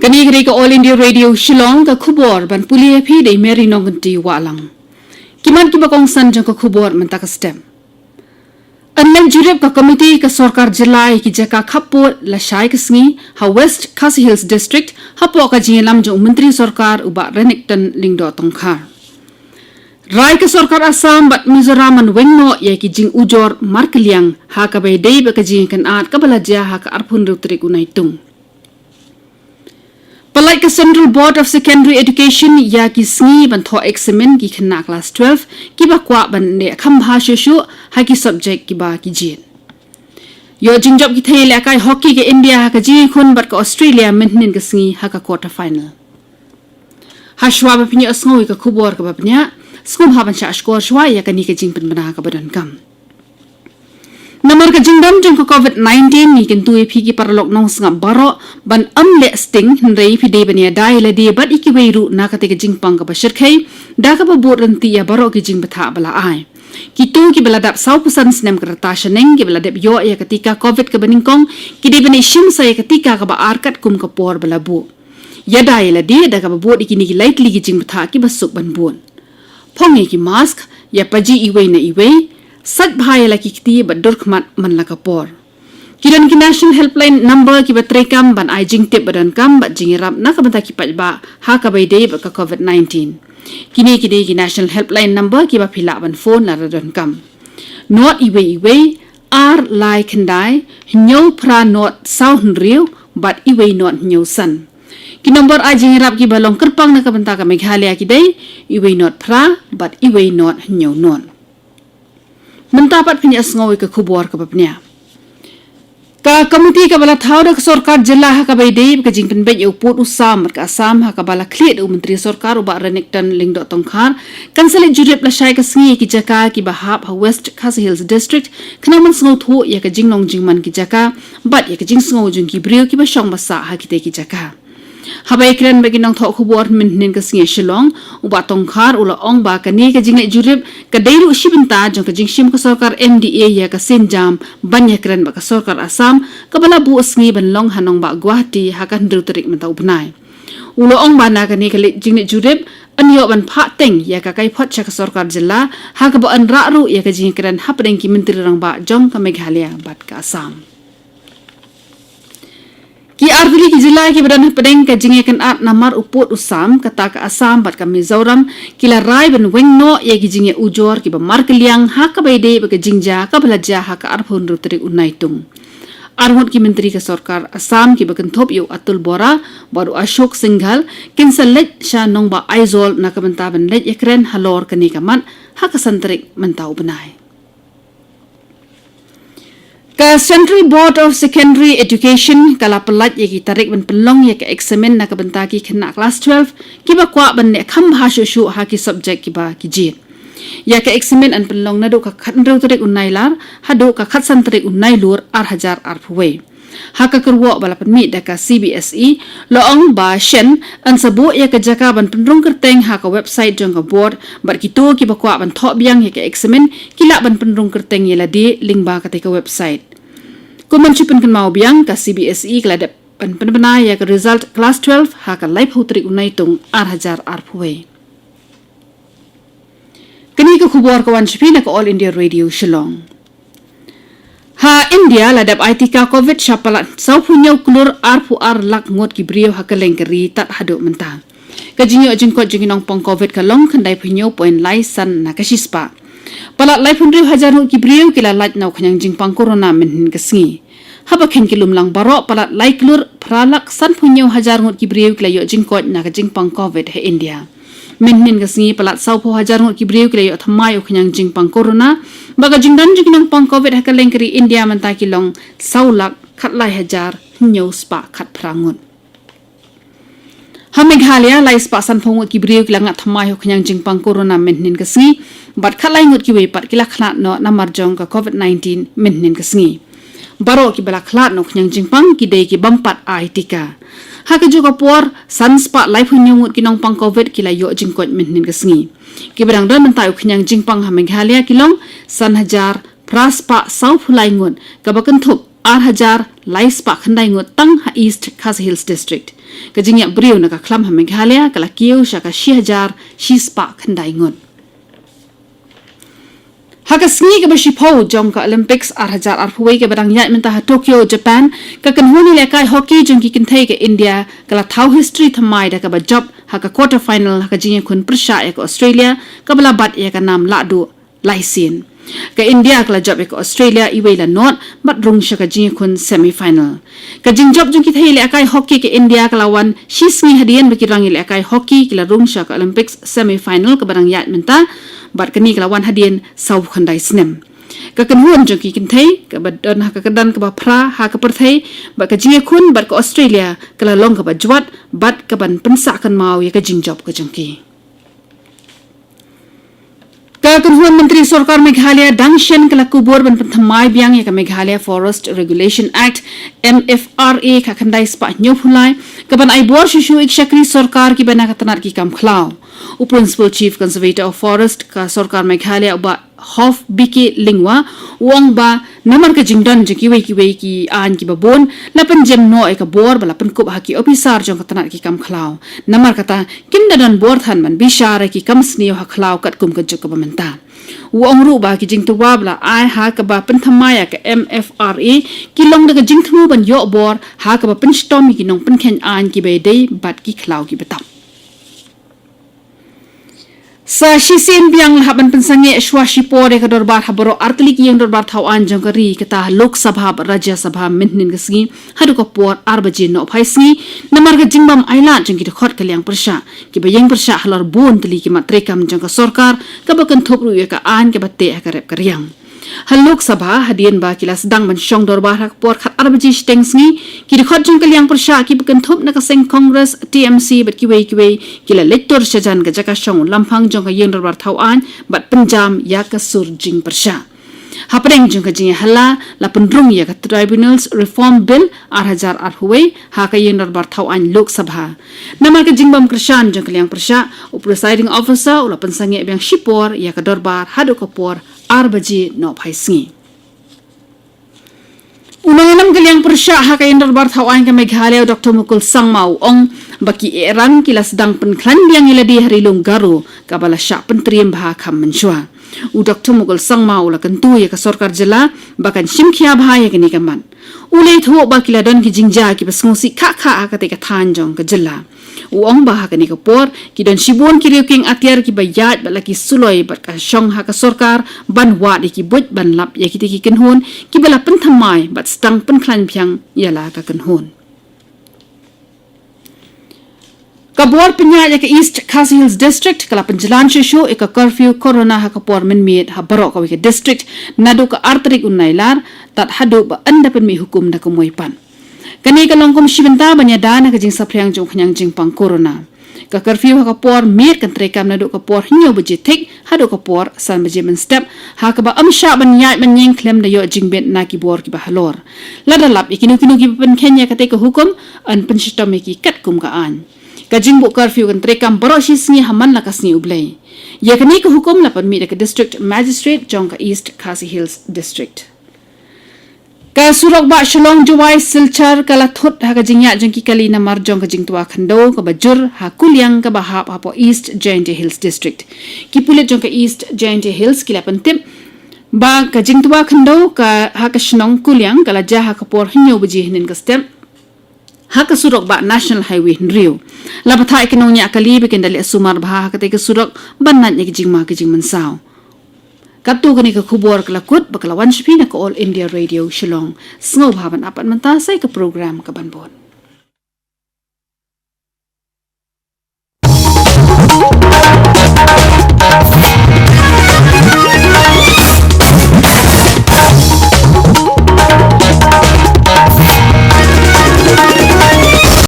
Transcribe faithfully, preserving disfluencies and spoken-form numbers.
Kane ka dei ka All India Radio Shillong, ka khubor ban pule ïa phi da i Mary Nongkynti Wahlang. Ki mat kiba kongsan jong ka khubor mynta ka step. Yn leit jurip ka komiti ka sorkar jylla ïa ki jaka khappud lashai ka sngi ha West Khasi Hills District hapoh ka jingïalam jong u Myntri Sorkar u Bah Renikton Lyngdoh Tongkhar. Rai ka sorkar Assam bad Mizoram ban weng noh ïa ki jingujor markylliang ha kaba ïadei bad ka jingïakynad kaba la jia ha ka arphew hynriew tarik u Naitung. Pynlait ka Central Board of Secondary Education ïa ki sngi ban thoh eksamin ki khynnah klas twelve kiba kwah ban leh kham bha shuh shuh ha ki subject kiba ki jied. Ïoh jingjop ki thei lehkai hockey ka India ha ka jingïakhun bad ka Australia mynhynnin ka sngi ha ka quarter final. Hashwa ba phin ïohsngew ïa ka khubor kaba bniah, sngewbha ban shah shkor shwa ïa kane ka jingpynbna kaba donkam. Namar ka jingdon jong ka COVID nineteen, ngi kyntu ïa phi ki paralok nongsngap baroh ban ym leh sting, hynrei phi dei ban ïada ïa lade bad ïa kiwei ruh na katei ka jingpang kaba shyrkhei da kaba bud ryntih ïa baroh ki jingbthah ba la ai. Kito kiba la dap sawphew san snem ka rta shaneng kiba la dep ïoh ïa ka tika COVID kaba nyngkong, ki dei ban ïashim sa ïa ka tika kaba ar katkum ka por ba la buh. Ïada ïa lade da kaba bud ïa kine ki lai tylli ki jingbthah kiba suk ban bud. Phong ïa ki mask, ïa paji iwei na iwei, sait bha ïa la ki kti bad dur khmat man la ka por. Ki don ki National Helpline Number kiba treikam ban ai jingtip ba donkam bad jingïarap na ka bynta ki paidbah ha kaba ïadei bad ka COVID nineteen. Kine ki dei ki National Helpline Number kiba phi lah ban phone lada donkam. Not iwei iwei, ar lai khyndai, hynñiew phra not saw hynriew, bad iwei not hynñiew san. Ki nombor ai jingïarap kiba long kyrpang na ka bynta ka Meghalaya ki dei, iwei not phra, bad iwei not hynñiew not. Mynta pat phin ïohsngew ïa ka khubor kaba bniah. Ka komiti kaba la thaw da ka sorkar jylla ha kaba ïadei bad ka jingpynbeit ïa u pud u sam bad ka Assam ha kaba la khlieh da u Myntri Sorkar u Bah Renikton Lyngdoh Tongkhar, kan sa leit jurip lashai ka sngi ïa ki jaka kiba hap ha West Khasi Hills District, khnang ban sngewthuh ïa ka jinglong jingman ki jaka bad ïa ka jingsngew jong ki briew kiba shong ba sah ha kitei ki jaka. Haba ïakren bad ki nongthoh khubor mynhynnin ka sngi ha Shillong, u Bah Tongkhar u la ong ba kane ka jingleit jurip ka dei ruh shi bynta jong ka jingshim ka sorkar M D A ïa ka sienjam ban ïakren bad ka sorkar Assam kaba la buh sngi ban long ha nongbah Guwahati ha ka hynriew tarik mynta u bnai. U la ong ba na kane ka leit jingleit jurip yn ïoh ban phah teng ïa ka kaiphod sha ka sorkar jylla ha kaba yn rah ruh ïa ka jingïakren hapdeng ki myntri rangbah jong ka Meghalaya bad ka Assam. Ki artylli ki jylla kiba don hapdeng ka jingïakynad namar u pud u sam, kata ka Assam bad ka Mizoram, ki la rai ban weng noh ïa ki jingïaujor kiba markylliang ha kaba ïadei bad ka jingjia kaba la jia ha ka arphew hynriew tarik u Naitung. Arngut ki myntri ka sorkar Assam kiba kynthup ïa u Atul Bora bad u Ashok Singhal kin sa leit sha nongbah Aizawl na ka bynta ban leit ïakren halor kane ka mat ha ka san tarik mynta u bnai. Ka Central Board of Secondary Education ka la pyllait ïa ki tarik ban pynlong ïa ka eksamin na ka bynta ki khynnah klas twelve kiba kwah ban leh kham bha shuh shuh ha ki subject kiba ki jied. Ïa ka eksamin yn pynlong naduh ka khathynriew tarik u Nailar haduh ka khatsan tarik u Nailur ar hajar arphew wei. Ha ka kyrwoh ba la pynmih da ka C B S E, la ong ba shen yn sa buh ïa ka jaka ban pynrung kyrteng ha ka website jong ka board, bad kito kiba kwah ban thoh biang ïa ka eksamin ki lah ban pynrung kyrteng ïa lade lyngba katei ka website. Kum ban shu pynkynmaw biang, ka C B S E ka la dep ban pynbna ïa ka result klas twelve ha ka laiphew tarik u Naitung ar hajar arphew wei. Kane ka khubor ka wan sha phi na ka All India Radio Shillong. Ha India la dep ai tika COVID sha palat sawphew hynñiew klur arphew ar lak ngut ki briew ha kylleng ka ri tad haduh mynta. Ka jingïoh jingkoit jong ki nongpang COVID ka long khyndaiphew hynñiew point lai san na ka shispah. Palat laiphew hynriew hajar ngut ki briew ki la lait na u khñiang jingpang corona mynhynnin ka sngi. Haba kheiñ ki lumlang baroh, palat lai klur phra lak sanphew hynñiew hajar ngut ki briew ki la ïoh jingkoit na ka jingpang COVID ha India. Mynhynnin ka sngi palat sawphew hajar ngut ki briew ki la ïoh thymmai u khñiang jingpang corona. Bad ka jingdon jong ki nongpang COVID ha kylleng ka ri India mynta ki long saw lak khatlai hajar hynñiew spah khatphra ngut. Ha Meghalaya, lai spah sanphew ngut ki briew ki la ngat thymmai u khñiang jingpang corona mynhynnin ka sngi, bad khatlai ngut kiwei pat ki la khlad noh namar jong ka COVID nineteen mynhynnin ka sngi. Baroh kiba la khlad noh u khñiang jingpang ki dei ki bym pat ai tika. Ha kajuh ka por, san spah laiphew hynñiew ngut ki nongpang COVID ki la ïoh jingkoit mynhynnin ka sngi. Kiba dang don mynta u khñiang jingpang ha Meghalaya ki long san hajar phra spah sawphew lai ngut, kaba kynthup ar hajar lai spah khyndai ngut tang ha East Khasi Hills District. Ka jingïap briew na ka khlam ha Meghalaya ka la kiew sha ka shi hajar shi spah khyndai ngut. Ha ka sngi kaba shiphew jong ka Olympics ar hajar arphew wei kaba dang ïaid mynta ha Tokyo, Japan, ka kynhun ïalehkai hockey jong ki kynthei ka India ka la thaw history thymmai da kaba jop ha ka quarter final ha ka jingïakhun pyrshah ïa ka Australia kaba la bat ïa ka nam lahduh lai sien. Ka India ka la jop ïa ka Australia iwei la nod bad rung sha ka jingïakhun semi final. Ka jingjop jong ki thei ïalehkai hockey ka India ka la wan shi sngi hadien ba ki rang ïalehkai hockey ki la rung sha ka Olympics semi final kaba dang ïaid mynta, bad kane ka la wan hadien saw khyndai snem. Ka kynhun jong ki kynthei kaba don ha ka kyrdan kaba phra ha ka pyrthei bad ka jingïakhun bad ka Australia ka la long kaba jwat bad kaban pynsah kynmaw ïa ka jingjop ka jong ki. Ka kynhun Myntri Sorkar Meghalaya dang shen ka la kubur ban pynthymmai biang ïa ka Meghalaya Forest Regulation Act, M F R A, ka khyndai spah hynñiewphew lai, kaban ai bor shuh shuh ïa ki shakri sorkar kiba na ka tnat ki kam khlaw. U Principal Chief Conservator of Forest ka Sorkar Meghalaya, u Bah Hof B K Lyngwa, u ong ba namar ka jingdon jong kiwei kiwei ki aiñ kiba bun, la pynjem noh ïa ka bor ba la pynkup ha ki ophisar jong ka tnat ki kam khlaw. Namar kata, kim da don bor than ban bishar ïa ki kam sniew ha khlaw katkum ka juk kaba mynta. U ong ruh ba ki jingtyrwa ba la ai ha kaba pynthymmai ïa ka M F R A ki long da ka jingthmu ban ïoh bor ha kaba pynshitom ïa ki nongpynkheiñ aiñ kiba ïadei bad ki khlaw kiba tap. Sa shisien biang la hap ban pynsangeh shuwa shipor ïa ka dorbar ha baroh artylli ki ïing dorbar thaw aiñ jong ka ri, kata ha Lok Sabha bad Rajya Sabha mynhynnin ka sngi haduh ka por ar baje nohphai sngi, namar ka jingbym ailad jong ki dkhot ka liang pyrshah kiba ïeng pyrshah halor bun tylli ki mat treikam jong ka sorkar, kaba kynthup ruh ïa ka aiñ kaba teh ha ka rep ka riang. Ha Lok Sabha, hadien ba ki la sdang ban shong dorbar ha ka por khat ar baje shiteng sngi, ki dkhot jong ka liang pyrshah kiba kynthup na ka seng Congress, T M C bad kiwei kiwei ki la leit tur shajan ka jaka shong u lamphang jong ka ïing dorbar thaw aiñ bad pynjam ïa ka sur jingpyrshah. Hapdeng jong ka jingïahala la pynrung ïa ka Tribunals Reform Bill ar hajar arphew wei ha ka ïing dorbar thaw aiñ Lok Sabha. Namar ka jingbym kyrshan jong ka liang pyrshah, u Presiding Officer u la pynsangeh biang shipor ïa ka dorbar haduh ka por ar baje nohphai sngi. U nongïalam ka liang pyrshah ha ka ïing dorbar thaw aiñ ka Meghalaya, u Doktor Mukul Sangma, u ong ba ki ehrang ki la sdang pynkhlaiñ biang ïa lade ha Ri Lum Garo kaba la shah pyntriem bha kham mynshuwa. U Doktor Mukul Sangma u la kyntu ïa ka sorkar jylla ba kan shim khia bha ïa kane ka mat. U la ïathuh ba ki la don ki jingjia kiba sngewsih khah khah ha katei ka thaiñ jong ka jylla. U ong ba ha kane ka por ki don shibun ki riew kieng atiar kiba ïaid bad la ki suloi bad ka shong ha ka sorkar ban wad ïa ki buit ban lap ïa kitei ki kynhun kiba la pynthymmai bad sdang pynkhlaiñ biang ïa la ka kynhun. Ka bor pynïaid ïa ka East Khasi Hills District ka la pynjlan shuh shuh ïa ka curfew corona ha ka por mynmiet ha baroh kawei ka district naduh ka ar tarik u Nailar tad haduh ba yn da pynmih hukum na ka mei pat. Kane ka long kum shi bynta ban ïada na ka jingsaphriang jong u khñiang jingpang corona. Ka curfew ha ka por miet kan treikam naduh ka por hynñiew baje thik haduh ka por san baje mynstep, ha kaba ym shah ban ïaid ban ïeng khlem da ïoh jingbit na ki bor kiba halor. Lada lap ïa kino kino kiba pynkheiñ ïa katei ka hukum, yn pynshitom ïa ki katkum ka aiñ. Ka jingbuh curfew kan treikam baroh shi sngi ha man la ka sngi U Blei. Ïa kane ka hukum la pynmih da ka District Magistrate jong ka East Khasi Hills District. Ka surok bah Shillong Jowai Silchar ka la thut ha ka jingïaid jong ki kali namar jong ka jingtwa khyndew kaba jur ha Kuliang kaba hap hapoh East Jaintia Hills District. Ki pulit jong ka East Jaintia Hills ki la pyntip ba ka jingtwa khyndew ka ha ka shnong Kuliang ka la jia ha ka por hynñiew baje hynnin ka step ha ka surok bah National Highway hynriew. La pathai ki nongñiah kali ba kin da leh sumar bha ha katei ka surok ban nang ïa ki jingma ki jingmynsaw. Katto kane ka khubor ka la kut ba ka la wan sha phi na ka All India Radio Shillong. Sngewbha ban ap pat mynta sa ïa ka program kaban bud.